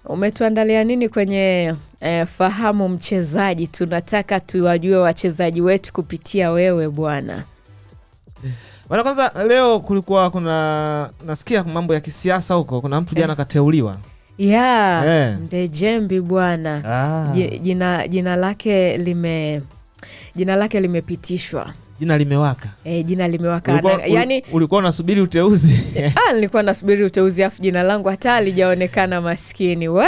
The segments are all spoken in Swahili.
Umetuandalia nini kwenye fahamu mchezaji? Tunataka tuwajue wachezaji wetu kupitia wewe bwana. Bwana, kwanza leo kulikuwa kuna nasikia mambo ya kisiasa huko, kuna mtu jana kateuliwa. Ya, Eh. Ndejembi bwana. Ah, Jina lake limepitishwa. Jina limewaka. Jina limewaka. Ulikuwa, Yani, ulikuwa unasubiri uteuzi. Nilikuwa nasubiri uteuzi afu jina langu hata halijaonekana maskini. We.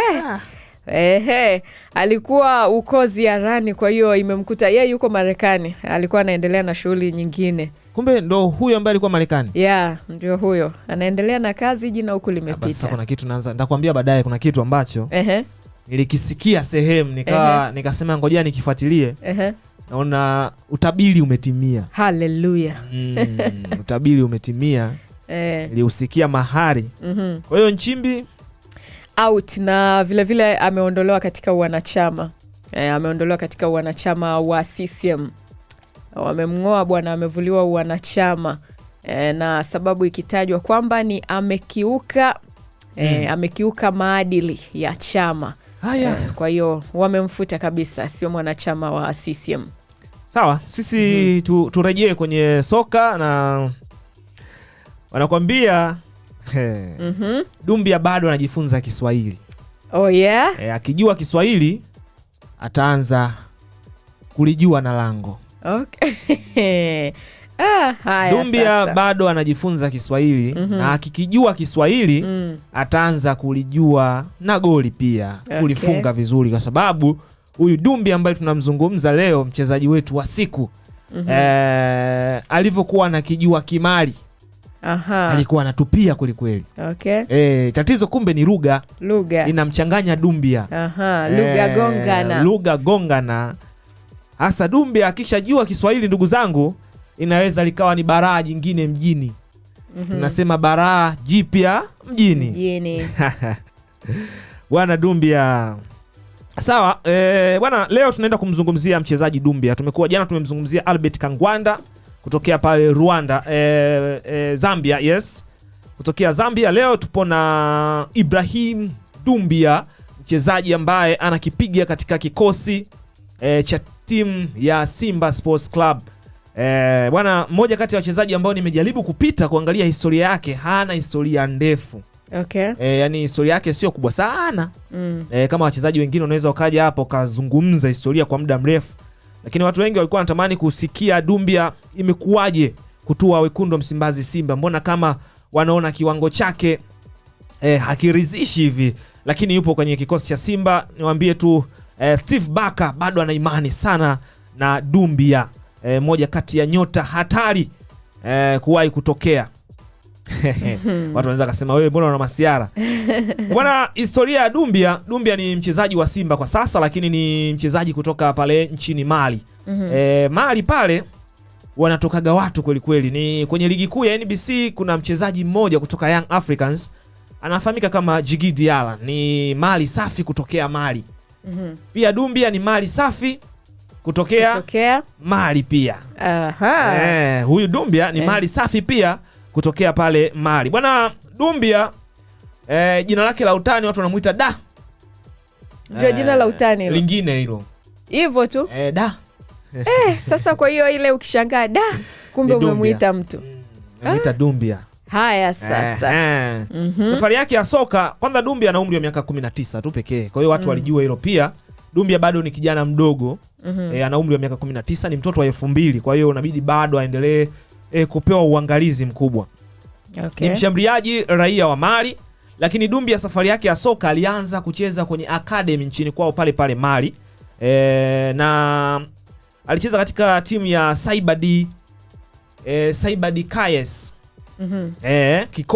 Ehe, alikuwa uko ziarani, kwa hiyo imemkuta yeye yuko Marekani, alikuwa anaendelea na shughuli nyingine. Kumbe ndo huyo ambaye alikuwa Marekani. Ya, ndio huyo anaendelea na kazi, jina huku Basi sasa limepita. kuna kitu naanza, nitakwambia baadaye, kuna kitu ambacho Ehe, nilikisikia sehemu nikawa nikasema ngojea nikifuatilie. ehe. Naona utabiri umetimia. Haleluya. Utabiri umetimia. Niliusikia mahali. Kwa hiyo Nchimbi Out na vile vile ameondolewa katika wanachama. Ameondolewa katika wanachama wa CCM. Wamemng'oa bwana, amevuliwa uwanachama. Na sababu ikitajwa kwamba ni amekiuka amekiuka maadili ya chama. Haya. Kwa hiyo wamemfuta kabisa, sio mwanachama wa CCM. Sawa, sisi turejee kwenye soka na wanakwambia Dumbia bado anajifunza Kiswahili. Oh yeah? Akijua Kiswahili ataanza kulijua na lango. Okay. Haya Dumbia sasa. bado anajifunza Kiswahili na akikijua Kiswahili ataanza kulijua na goli pia, kulifunga vizuri, kwa sababu huyu Dumbia ambaye tunamzungumza leo, mchezaji wetu wa siku, alivyokuwa anakijua Kimali, Aha. alikuwa anatupia kwelikweli. Okay. Tatizo kumbe ni lugha Lugha. inamchanganya Dumbia. Aha, lugha gongana. Lugha gongana. Hasa Dumbia akishajua Kiswahili, ndugu zangu, inaweza likawa ni baraa jingine mjini. Tunasema baraa jipya mjini. Mjini. Bwana Dumbia. Sawa, bwana, leo tunaenda kumzungumzia mchezaji Dumbia. Tumekuwa jana tumemzungumzia Albert Kangwanda kutokea pale Rwanda, Zambia, yes. Kutokea Zambia leo tupo na Ibrahim Dumbia, mchezaji ambaye anakipiga katika kikosi cha timu ya Simba Sports Club. Bwana, mmoja kati ya wachezaji ambao nimejaribu kupita kuangalia historia yake, hana historia ndefu. Okay. Yani historia yake sio kubwa sana. Kama wachezaji wengine unaweza ukaja hapo ukazungumza historia kwa muda mrefu, lakini watu wengi walikuwa wanatamani kusikia Dumbia imekuwaje kutua wekundu wa Msimbazi Simba, mbona kama wanaona kiwango chake hakiridhishi hivi, lakini yupo kwenye kikosi cha Simba. Niwaambie tu Steve Barker bado ana imani sana na Dumbia, moja kati ya nyota hatari kuwahi kutokea. Watu wanaweza kusema wewe mbona una masiara. Bwana, historia ya Dumbia. Dumbia ni mchezaji wa Simba kwa sasa, lakini ni mchezaji kutoka pale nchini Mali. Mali pale wanatokaga watu kweli kweli. Ni kwenye ligi kuu ya NBC kuna mchezaji mmoja kutoka Young Africans anafahamika kama Djigui Diarra, ni mali safi kutokea Mali. Pia Dumbia ni mali safi kutokea Mali pia. Aha. Huyu Dumbia ni mali safi pia kutokea pale Mali. Bwana Dumbia, jina lake la utani watu wanamuita Da. Ndio jina la utani hilo. Lingine hilo. Hivyo tu. Da. Sasa kwa hiyo ile ukishangaa da, kumbe Ni Dumbia. umemuita mtu. Namuita Dumbia. Haya sasa. Safari yake ya soka, kwanza Dumbia ana umri wa miaka 19 tu pekee. Kwa hiyo watu walijua hilo pia. Dumbia bado ni kijana mdogo. Ana umri wa miaka 19, ni mtoto wa 2000. Kwa hiyo inabidi bado aendelee kupewa uangalizi mkubwa. Okay. Ni mshambuliaji raia wa Mali, lakini Dumbia safari yake ya soka alianza kucheza kwenye academy nchini kwao pale pale Mali. Na alicheza katika timu ya Cyber D Kayes.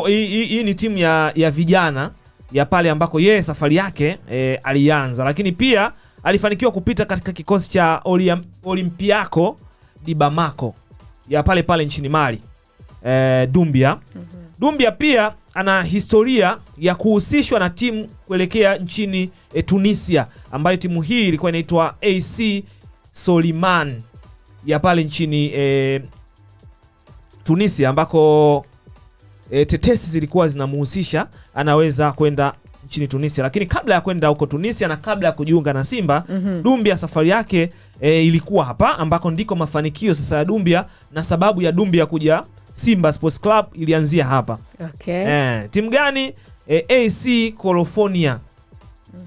Hii ni timu ya vijana ya pale ambako yeye safari yake alianza, lakini pia alifanikiwa kupita katika kikosi cha Olympiaco di Bamako ya pale pale nchini Mali. Dumbia. Dumbia pia ana historia ya kuhusishwa na timu kuelekea nchini Tunisia, ambayo timu hii ilikuwa inaitwa AC Soliman ya pale nchini Tunisia, ambako tetesi zilikuwa zinamuhusisha anaweza kwenda nchini nchini Tunisia. Lakini kabla ya kwenda huko Tunisia na kabla ya kujiunga na Simba, Dumbia safari yake ilikuwa hapa ambako ndiko mafanikio sasa ya Dumbia na sababu ya Dumbia kuja Simba Sports Club ilianzia hapa. Okay. Timu gani? AC Korofonia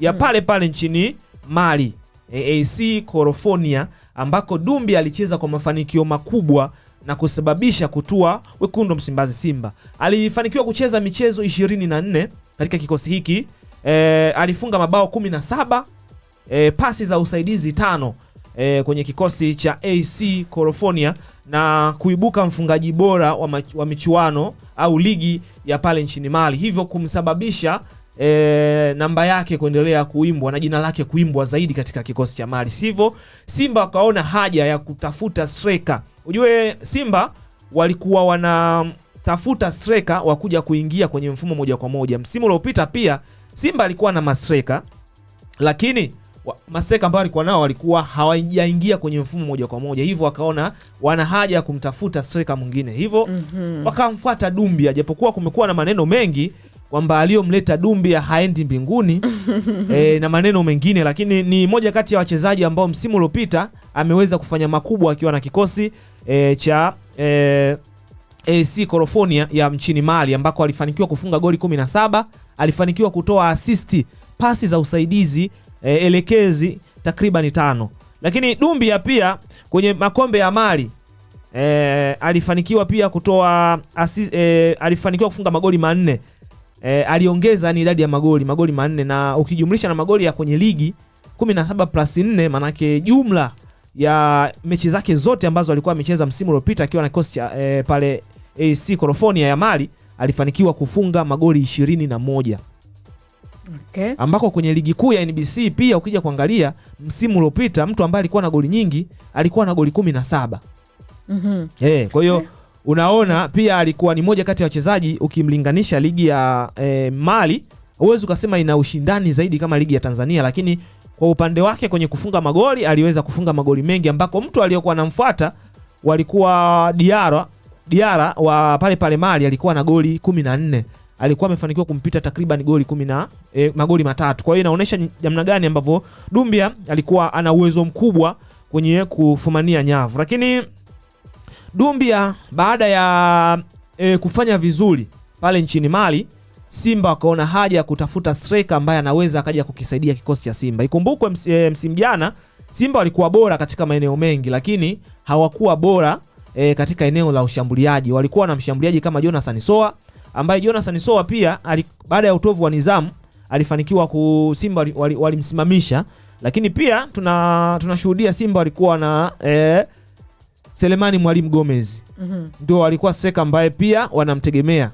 ya pale pale nchini Mali. AC Korofonia ambako Dumbia alicheza kwa mafanikio makubwa na kusababisha kutua wekundu wa Msimbazi Simba. Alifanikiwa kucheza michezo 24 katika kikosi hiki. Alifunga mabao 17, pasi za usaidizi 5 kwenye kikosi cha AC Korofonia na kuibuka mfungaji bora wa michuano au ligi ya pale nchini Mali, hivyo kumsababisha namba yake kuendelea kuimbwa na jina lake kuimbwa zaidi katika kikosi cha Mali. Sivyo, Simba wakaona haja ya kutafuta striker. Ujue Simba walikuwa wanatafuta striker wa kuja kuingia kwenye mfumo moja kwa moja. Msimu uliopita pia Simba alikuwa na mastreka, lakini mastreka ambao walikuwa nao walikuwa hawajaingia kwenye mfumo moja kwa moja, hivyo wakaona wana haja ya kumtafuta striker mwingine, hivyo wakamfuata Dumbia, japokuwa kumekuwa na maneno mengi kwamba aliyomleta Dumbia haendi mbinguni na maneno mengine, lakini ni moja kati ya wachezaji ambao msimu uliopita ameweza kufanya makubwa akiwa na kikosi cha AC Korofonia ya mchini Mali ambako alifanikiwa kufunga goli 17, alifanikiwa kutoa asisti, pasi za usaidizi elekezi takriban 5. Lakini Dumbia pia kwenye makombe ya Mali alifanikiwa pia kutoa alifanikiwa kufunga magoli 4. Aliongeza ni idadi ya magoli 4, na ukijumlisha na magoli ya kwenye ligi 17 plus 4, manake jumla ya mechi zake zote ambazo alikuwa amecheza msimu uliopita akiwa na kikosi cha pale AC Korofonia ya Mali alifanikiwa kufunga magoli 21. Okay. Ambako kwenye ligi kuu ya NBC pia ukija kuangalia msimu uliopita mtu ambaye alikuwa na goli nyingi alikuwa na goli 17. Kwa hiyo unaona pia alikuwa ni moja kati ya wachezaji ukimlinganisha ligi ya Mali huwezi ukasema ina ushindani zaidi kama ligi ya Tanzania, lakini kwa upande wake kwenye kufunga magoli aliweza kufunga magoli mengi, ambako mtu aliyokuwa anamfuata walikuwa Diarra wa pale pale Mali alikuwa na goli 14. Alikuwa amefanikiwa kumpita takriban goli magoli 3. Kwa hiyo inaonyesha namna gani ambavyo Dumbia alikuwa ana uwezo mkubwa kwenye kufumania nyavu. Lakini Dumbia baada ya kufanya vizuri pale nchini Mali, Simba wakaona haja ya kutafuta striker ambaye anaweza akaja kukisaidia kikosi cha Simba. Ikumbukwe msimu jana Simba walikuwa bora katika maeneo mengi, lakini hawakuwa bora katika eneo la ushambuliaji. Walikuwa na mshambuliaji kama Jonathan Soa, ambaye Jonathan Soa pia baada ya utovu wa nidhamu alifanikiwa Simba walimsimamisha. Lakini pia tunashuhudia Simba walikuwa na Selemani Mwalimu Gomez. Ndio alikuwa striker ambaye pia wanamtegemea.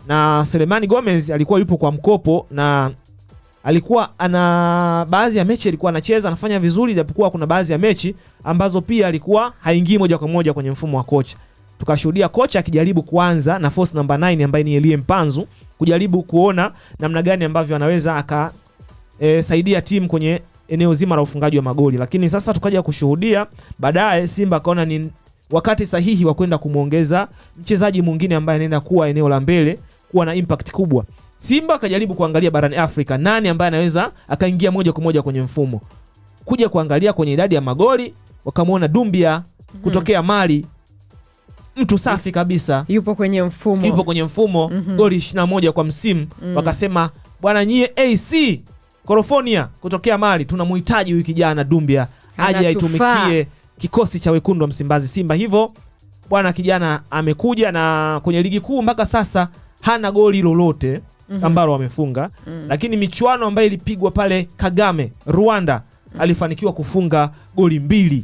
Na Selemani Gomez alikuwa yupo kwa mkopo na alikuwa ana baadhi ya mechi alikuwa anacheza anafanya vizuri, japokuwa kuna baadhi ya mechi ambazo pia alikuwa haingii moja kwa moja kwenye mfumo wa kocha. Tukashuhudia kocha akijaribu kuanza na force number 9 ambaye ni Elie Mpanzu, kujaribu kuona namna gani ambavyo anaweza aka saidia timu kwenye eneo zima la ufungaji wa magoli. Lakini sasa tukaja kushuhudia baadaye Simba akaona ni wakati sahihi wa kwenda kumuongeza mchezaji mwingine ambaye anaenda kuwa eneo la mbele, kuwa na impact kubwa. Simba akajaribu kuangalia barani Afrika nani ambaye anaweza akaingia moja kwa moja kwenye mfumo. Kuja kuangalia kwenye idadi ya magoli wakamuona Dumbia kutokea Mali, mtu safi kabisa, yupo kwenye mfumo, yupo kwenye mfumo. Goli 21 kwa msimu. Wakasema bwana nyie AC Korofonia kutokea Mali tunamhitaji huyu kijana Dumbia aje aitumikie kikosi cha wekundu wa Msimbazi Simba. Hivyo bwana kijana amekuja, na kwenye ligi kuu mpaka sasa hana goli lolote ambalo wamefunga. Lakini michuano ambayo ilipigwa pale Kagame Rwanda alifanikiwa kufunga goli 2.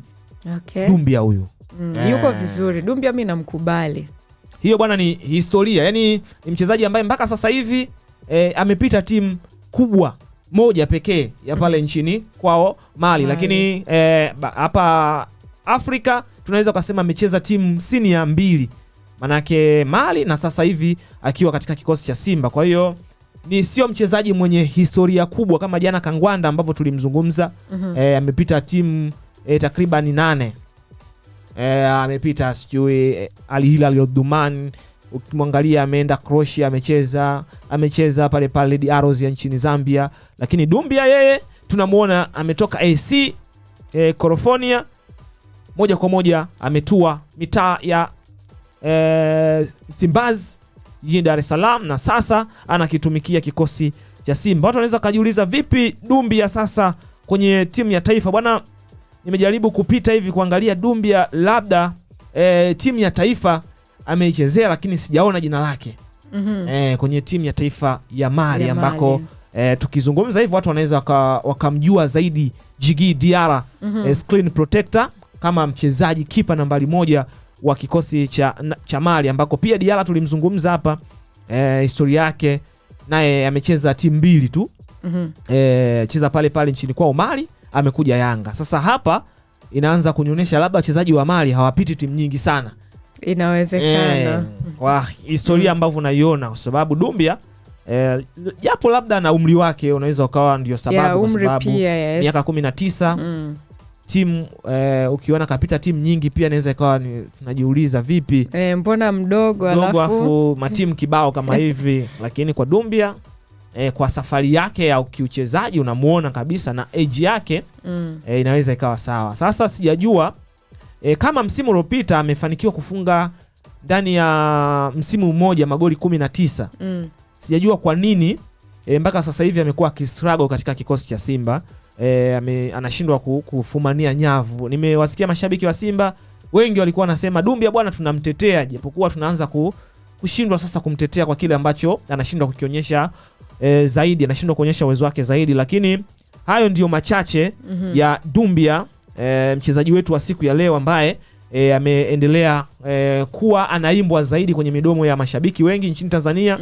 Okay. Dumbia huyu yuko vizuri Dumbia, mimi namkubali. Hiyo bwana ni historia. Yaani ni mchezaji ambaye mpaka sasa hivi amepita timu kubwa moja pekee ya pale nchini kwao Mali. Lakini hapa Afrika tunaweza kusema amecheza timu senior 2, manake Mali na sasa hivi akiwa katika kikosi cha Simba. Kwa hiyo ni sio mchezaji mwenye historia kubwa kama jana Kangwanda ambavyo tulimzungumza. Amepita timu takriban 8. Amepita sijui Al Hilal Omdurman, Ukimwangalia ameenda Croatia, amecheza pale pale Red Arrows ya nchini Zambia, lakini Dumbia yeye tunamuona ametoka AC Corofonia moja kwa moja ametua mitaa ya Msimbazi jijini Dar es Salaam na sasa anakitumikia kikosi cha Simba. Watu wanaweza kujiuliza vipi Dumbia sasa kwenye timu ya taifa bwana. Nimejaribu kupita hivi kuangalia Dumbia labda timu ya taifa ameichezea, lakini sijaona jina lake kwenye timu ya taifa ya Mali Ya ambako Mali. Tukizungumza hivyo watu wanaweza wakamjua zaidi Djigui Diarra, screen protector kama mchezaji kipa nambari 1 wa kikosi cha Mali, ambako pia Diarra tulimzungumza hapa, historia yake, naye amecheza timu mbili tu. Cheza pale pale nchini kwao Mali, amekuja Yanga. Sasa hapa inaanza kunionyesha labda wachezaji wa Mali hawapiti timu nyingi sana. Inawezekana. Kwa historia ambavyo naiona, kwa sababu Dumbia japo labda na umri wake unaweza ukawa ndio sababu, Ya, kwa umri sababu pia, yes. miaka 19 timu ukiona kapita timu nyingi pia inaweza ikawa tunajiuliza vipi Mbona mdogo mdogo alafu afu matimu kibao kama hivi. Lakini kwa Dumbia kwa safari yake ya kiuchezaji unamuona kabisa na age yake inaweza ikawa sawa. Sasa sijajua kama msimu uliopita amefanikiwa kufunga ndani ya msimu mmoja magoli 19. Sijajua kwa nini mpaka sasa hivi amekuwa akistruggle katika kikosi cha Simba. Anashindwa kufumania nyavu. Nimewasikia mashabiki wa Simba wengi walikuwa wanasema Dumbia bwana tunamtetea, japokuwa tunaanza kushindwa sasa kumtetea kwa kile ambacho anashindwa kukionyesha zaidi, anashindwa kuonyesha uwezo wake zaidi. Lakini hayo ndiyo machache ya Dumbia, mchezaji wetu wa siku ya leo ambaye ameendelea kuwa anaimbwa zaidi kwenye midomo ya mashabiki wengi nchini Tanzania.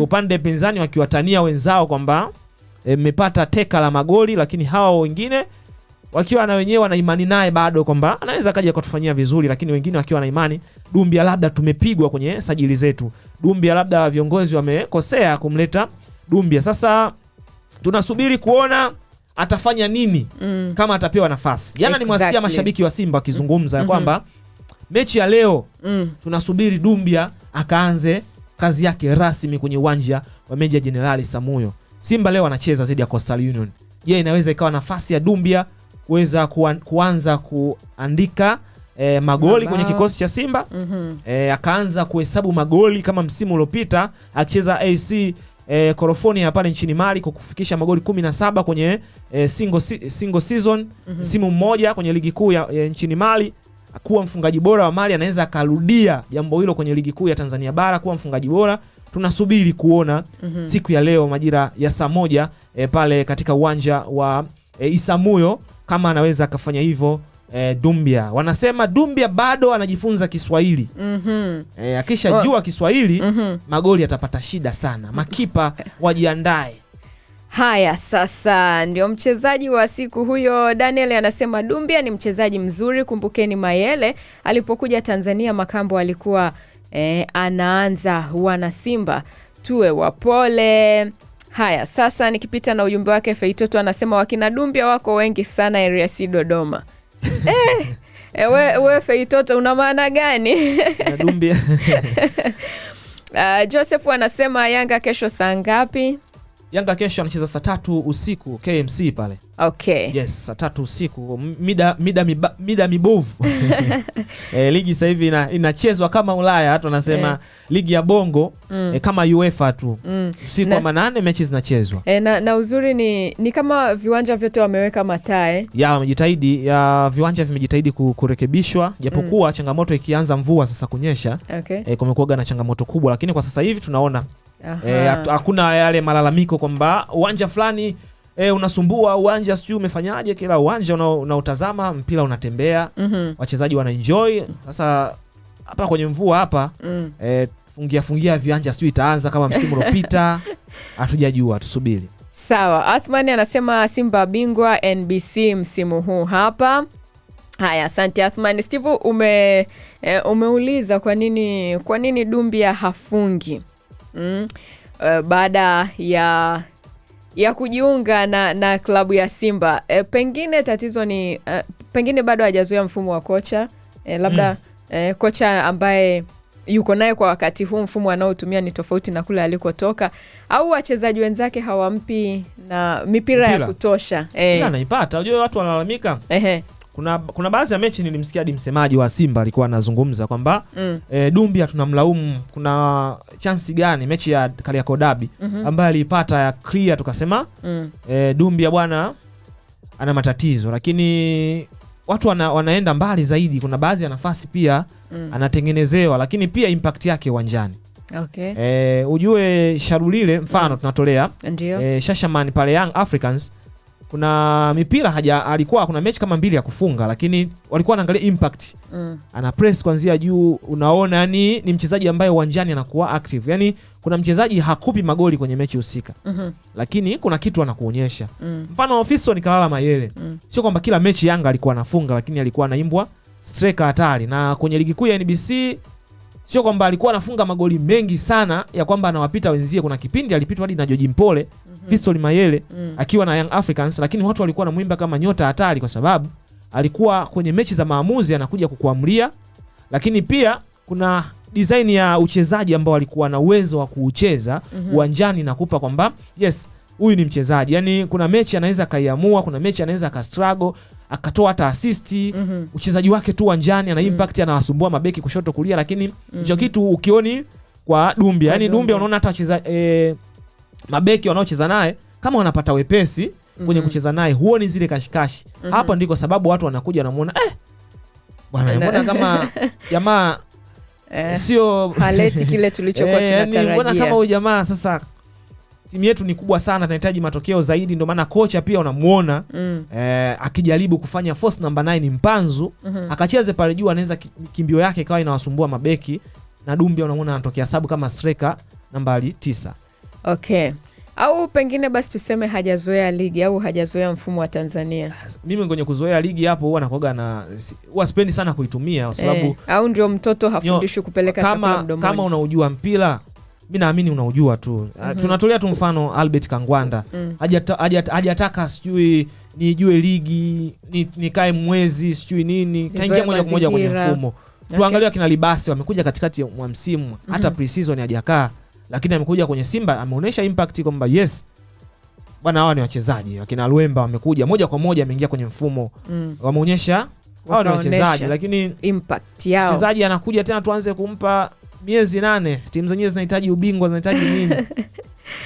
Upande pinzani wakiwatania wenzao kwamba mmepata teka la magoli, lakini hawa wengine wakiwa na wenyewe wana imani naye bado kwamba anaweza kaja kutufanyia vizuri, lakini wengine wakiwa na imani Dumbia labda tumepigwa kwenye sajili zetu, Dumbia labda viongozi wamekosea kumleta Dumbia. Sasa tunasubiri kuona atafanya nini kama atapewa nafasi. Jana nimewasikia mashabiki wa Simba wakizungumza ya kwamba mechi ya leo tunasubiri Dumbia akaanze kazi yake rasmi kwenye uwanja wa Meja Jenerali Samuyo. Simba leo anacheza dhidi ya Coastal Union. Je, inaweza ikawa nafasi ya Dumbia kuweza kuanza kuandika magoli kwenye kikosi cha Simba? Akaanza kuhesabu magoli kama msimu uliopita akicheza AC Corofonia pale nchini Mali kwa kufikisha magoli 17 kwenye single season, msimu mmoja kwenye ligi kuu ya nchini Mali, kuwa mfungaji bora wa Mali. Anaweza akarudia jambo hilo kwenye ligi kuu ya Tanzania bara kuwa mfungaji bora. Tunasubiri kuona siku ya leo majira ya saa 1 pale katika uwanja wa Isamuyo kama anaweza akafanya hivyo. Dumbia wanasema Dumbia bado anajifunza Kiswahili. Akishajua Kiswahili magoli atapata shida sana. Makipa wajiandae. Haya, sasa ndio mchezaji wa siku huyo. Daniel anasema Dumbia ni mchezaji mzuri. Kumbukeni Mayele alipokuja Tanzania Makambo alikuwa anaanza wana Simba, tuwe wapole. Haya, sasa nikipita na ujumbe wake Feitoto anasema wakina Dumbia wako wengi sana area C Dodoma. We Feitoto una maana gani? Na Dumbia Joseph anasema Yanga kesho saa ngapi? Yanga kesho anacheza saa 3 usiku KMC pale. Okay. Yes, saa 3 usiku, mida mibovu. Ligi sasa hivi inachezwa kama Ulaya, watu wanasema ligi ya Bongo kama UEFA tu. Usiku wa manane mechi zinachezwa. Na uzuri ni kama viwanja vyote wameweka mataa. Ya wamejitahidi, ya viwanja vimejitahidi kurekebishwa, japokuwa changamoto ikianza mvua sasa kunyesha. Kumekuwa na changamoto kubwa, lakini kwa sasa hivi tunaona hakuna yale malalamiko kwamba uwanja fulani unasumbua, uwanja sijui umefanyaje. Kila uwanja unautazama mpira unatembea, wachezaji wanaenjoy. Sasa hapa kwenye mvua hapa fungia viwanja sijui itaanza kama msimu uliopita, hatujajua, tusubiri. Sawa. Athmani anasema Simba bingwa NBC msimu huu hapa. Haya, asante Athmani. Steve, umeuliza kwa nini Dumbia hafungi baada ya kujiunga na klabu ya Simba. Pengine tatizo ni pengine bado hajazoea mfumo wa kocha, labda kocha ambaye yuko naye kwa wakati huu, mfumo anaotumia ni tofauti na kule alikotoka, au wachezaji wenzake hawampi na mipira ya Mpira. kutosha. Ila anaipata. Unajua watu wanalalamika. Kuna baadhi ya mechi nilimsikia hadi msemaji wa Simba alikuwa anazungumza kwamba Dumbia tunamlaumu, kuna chansi gani mechi ya Kariakoo Derby ambayo aliipata ya clear, tukasema Dumbia bwana ana matatizo, lakini watu wanaenda mbali zaidi. Kuna baadhi ya nafasi pia anatengenezewa, lakini pia impact yake uwanjani. Ujue Sharulile mfano tunatolea Ndio. Shashaman pale Young Africans kuna mipira haja alikuwa kuna mechi kama mbili ya kufunga, lakini walikuwa wanaangalia impact. Ana press kuanzia juu, unaona yani ni mchezaji ambaye uwanjani anakuwa active. Yani kuna mchezaji hakupi magoli kwenye mechi husika, lakini kuna kitu anakuonyesha. Mfano Fiston Kalala Mayele. Sio kwamba kila mechi Yanga alikuwa anafunga, lakini alikuwa anaimbwa striker hatari. Na kwenye ligi kuu ya NBC sio kwamba alikuwa anafunga magoli mengi sana ya kwamba anawapita wenzie. Kuna kipindi alipitwa hadi na George Mpole, Fiston Mayele akiwa na Young Africans, lakini watu walikuwa wanamuimba kama nyota hatari kwa sababu alikuwa kwenye mechi za maamuzi anakuja kukuamlia, lakini pia kuna design ya uchezaji ambao alikuwa na uwezo wa kuucheza uwanjani na kupa kwamba yes, huyu ni mchezaji. Yani kuna mechi anaweza akaiamua, kuna mechi anaweza akastruggle akatoa hata assist. Uchezaji wake tu uwanjani ana impact, anawasumbua mabeki kushoto kulia, lakini hicho kitu ukioni kwa Dumbia. Yani Dumbia unaona hata wacheza mabeki wanaocheza naye kama wanapata wepesi kwenye kucheza naye, huoni zile kashikashi. Hapa ndiko sababu watu wanakuja wanamuona bwana, mbona kama jamaa sio haleti kile tulichokuwa tunatarajia. Mbona kama huyu jamaa sasa timu yetu ni kubwa sana, tunahitaji matokeo zaidi. Ndio maana kocha pia unamuona akijaribu kufanya force number 9 Mpanzu akacheze pale juu, anaweza kimbio yake ikawa inawasumbua mabeki, na Dumbia unamuona anatokea sabu kama striker nambari 9. Okay. Au pengine basi tuseme hajazoea ligi au hajazoea mfumo wa Tanzania. Mimi kwenye kuzoea ligi hapo huwa nakuaga na huwa sipendi sana kuitumia kwa sababu au ndio mtoto hafundishwi kupeleka chakula mdomoni. Kama unaujua mpira, mimi naamini unaujua tu. Tunatolea tu mfano Albert Kangwanda. Hajataka sijui nijue ligi, nikae mwezi sijui nini, kaingia moja kwa moja kwenye mfumo. Tuangalie kina Libasi wamekuja katikati mwa msimu, hata pre-season hajakaa, lakini amekuja kwenye Simba ameonyesha impact kwamba yes bwana, hawa ni wachezaji. Wakina Luemba wamekuja moja kwa moja ameingia kwenye mfumo. Wameonyesha hawa ni wachezaji, lakini impact yao. Mchezaji anakuja tena tuanze kumpa miezi 8, timu zenyewe zinahitaji ubingwa, zinahitaji nini?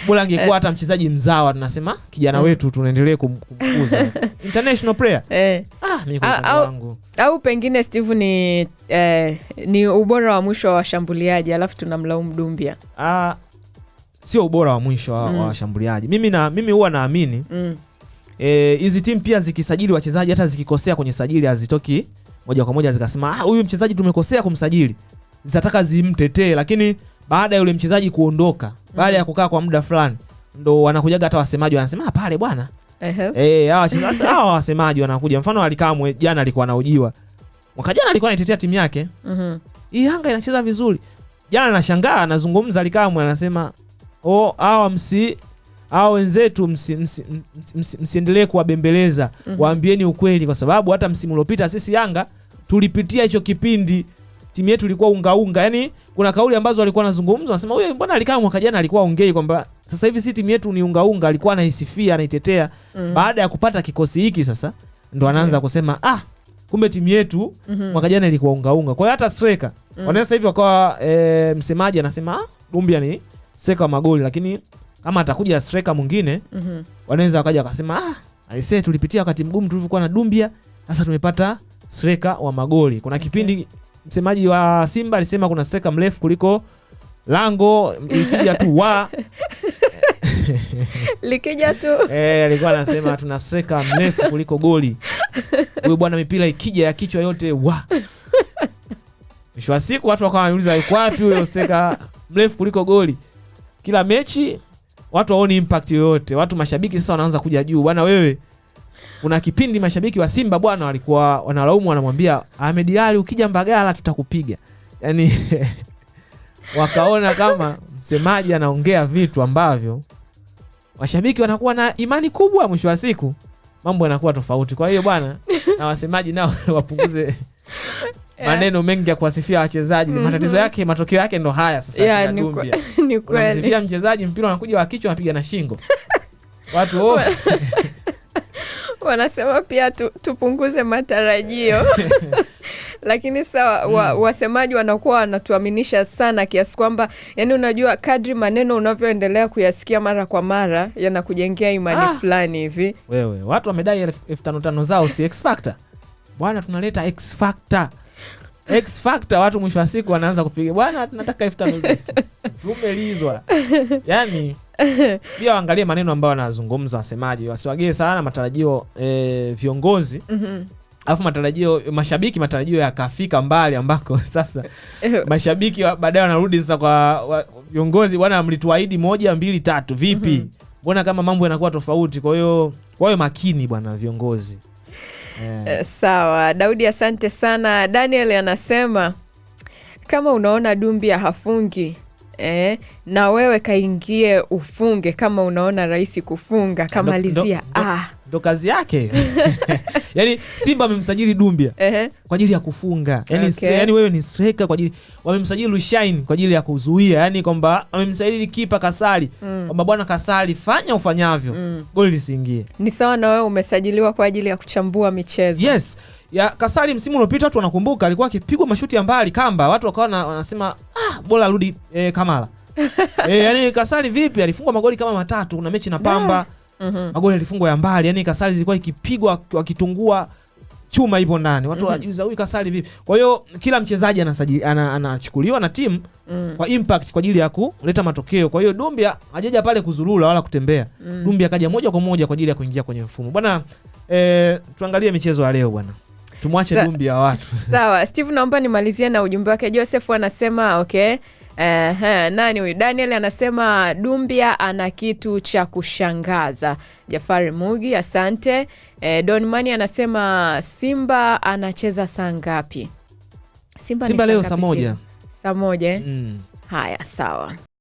Bora angekuwa hata mchezaji mzawa, tunasema kijana wetu tunaendelea kumkuza. International player. Mimi kwa upande wangu. Au pengine Steve ni ubora wa mwisho wa washambuliaji, alafu tunamlaumu Dumbia. Sio ubora wa mwisho wa washambuliaji. Mimi huwa naamini hizi timu pia zikisajili wachezaji, hata zikikosea kwenye sajili hazitoki moja kwa moja zikasema huyu mchezaji tumekosea kumsajili. Zitataka zimtetee, lakini baada ya yule mchezaji kuondoka, baada ya kukaa kwa muda fulani, ndo wanakujaga hata wasemaji wanasema pale bwana. Hawa wasemaji wanakuja. Mfano Alikamwe jana alikuwa anaojiwa. Mwaka jana alikuwa anaitetea timu yake. Hii Yanga inacheza vizuri. Jana nashangaa anazungumza Alikamwe anasema hawa wenzetu msiendelee kuwabembeleza. Waambieni ukweli, kwa sababu hata msimu uliopita sisi Yanga tulipitia hicho kipindi, timu yetu ilikuwa unga unga. Yani kuna kauli ambazo alikuwa anazungumza anasema huyo mbona alikaa mwaka jana alikuwa ongei kwamba sasa hivi si timu yetu ni unga unga, alikuwa anaisifia anaitetea. Baada ya kupata kikosi hiki sasa ndo anaanza kusema kumbe timu yetu mwaka jana ilikuwa unga unga. Kwa hiyo hata striker wanaweza sasa hivi wakawa msemaji anasema Dumbia ni striker wa magoli, lakini kama atakuja striker mwingine wanaweza wakaja wakasema aisee, tulipitia wakati mgumu tulivyokuwa na Dumbia, sasa tumepata striker wa magoli. Kuna kipindi msemaji wa Simba alisema kuna striker mrefu kuliko lango, ikija tu wa likija tu alikuwa anasema tuna striker mrefu kuliko goli. Huyo bwana mipira ikija ya kichwa yote wa. Mwisho wa siku watu wakawa wanauliza yuko wapi huyo striker mrefu kuliko goli. Kila mechi watu waoni impact yoyote. Watu mashabiki sasa wanaanza kuja juu. Bwana wewe, kuna kipindi mashabiki wa Simba bwana walikuwa wanalaumu, wanamwambia Ahmed Ally ukija Mbagala tutakupiga. Yaani wakaona kama msemaji anaongea vitu ambavyo mashabiki wanakuwa na imani kubwa, mwisho wa siku mambo yanakuwa tofauti. Kwa hiyo bwana na wasemaji nao wapunguze Maneno mengi ya kuwasifia wachezaji. Matatizo yake, matokeo yake ndo haya sasa. Yeah, kina ni Dumbia. Ni kweli. Unamsifia mchezaji, mpira unakuja wa kichwa, anapiga na shingo. Watu oh. Wanasema pia tupunguze matarajio, lakini sawa, wasemaji wanakuwa wanatuaminisha sana kiasi kwamba, yani, unajua kadri maneno unavyoendelea kuyasikia mara kwa mara yanakujengea imani fulani hivi. Wewe, watu wamedai 5,000 zao, si X Factor bwana, tunaleta X Factor, X Factor. Watu mwisho wa siku wanaanza kupiga, bwana, tunataka 5,000 zetu, tumelizwa. Yani pia waangalie maneno ambayo wanazungumza wasemaji, wasiwagee sana matarajio viongozi, alafu matarajio mashabiki, matarajio yakafika mbali ambako sasa mashabiki baadaye wanarudi sasa kwa viongozi, bwana, mlituahidi moja mbili tatu, vipi? Mbona kama mambo yanakuwa tofauti? Kwa hiyo wawe makini bwana viongozi. Sawa Daudi, asante sana. Daniel anasema kama unaona Dumbia hafungi na wewe kaingie ufunge, kama unaona rahisi kufunga kamalizia. Ndo kazi yake. Yani Simba amemsajili Dumbia kwa ajili ya kufunga yani, yani wewe ni striker kwa ajili, wamemsajili Rushain kwa ajili ya kuzuia, yani kwamba wamemsajili kipa Kasali kwamba bwana Kasali, fanya ufanyavyo goli lisiingie. Ni sawa na wewe umesajiliwa kwa ajili ya kuchambua michezo. Yes, ya Kasali msimu uliopita watu wanakumbuka alikuwa akipigwa mashuti ya mbali kamba, watu wakawa wanasema ah, bora arudi Kamara. Yani Kasali vipi, alifungwa magoli kama matatu na mechi na Pamba. Magoli alifungwa ya mbali, yani Kasali ilikuwa ikipigwa wakitungua chuma ipo ndani. Watu wanajiuliza huyu Kasali vipi? Kwa hiyo kila mchezaji anachukuliwa na timu kwa impact kwa ajili ya kuleta matokeo. Kwa hiyo Dumbia hajaja pale kuzurura wala kutembea. Dumbia kaja moja kwa moja kwa ajili ya kuingia kwenye mfumo. Bwana, tuangalie michezo ya leo bwana. Tumwache Dumbia watu. Sawa Steve, naomba nimalizie na ujumbe wake. Joseph anasema okay. Nani huyu? Daniel anasema Dumbia ana kitu cha kushangaza. Jafari Mugi, asante. Don Mani anasema Simba anacheza saa ngapi? Simba, ni Simba leo ngapi, saa 1. Steve? Saa 1 eh? Mm. Haya, sawa.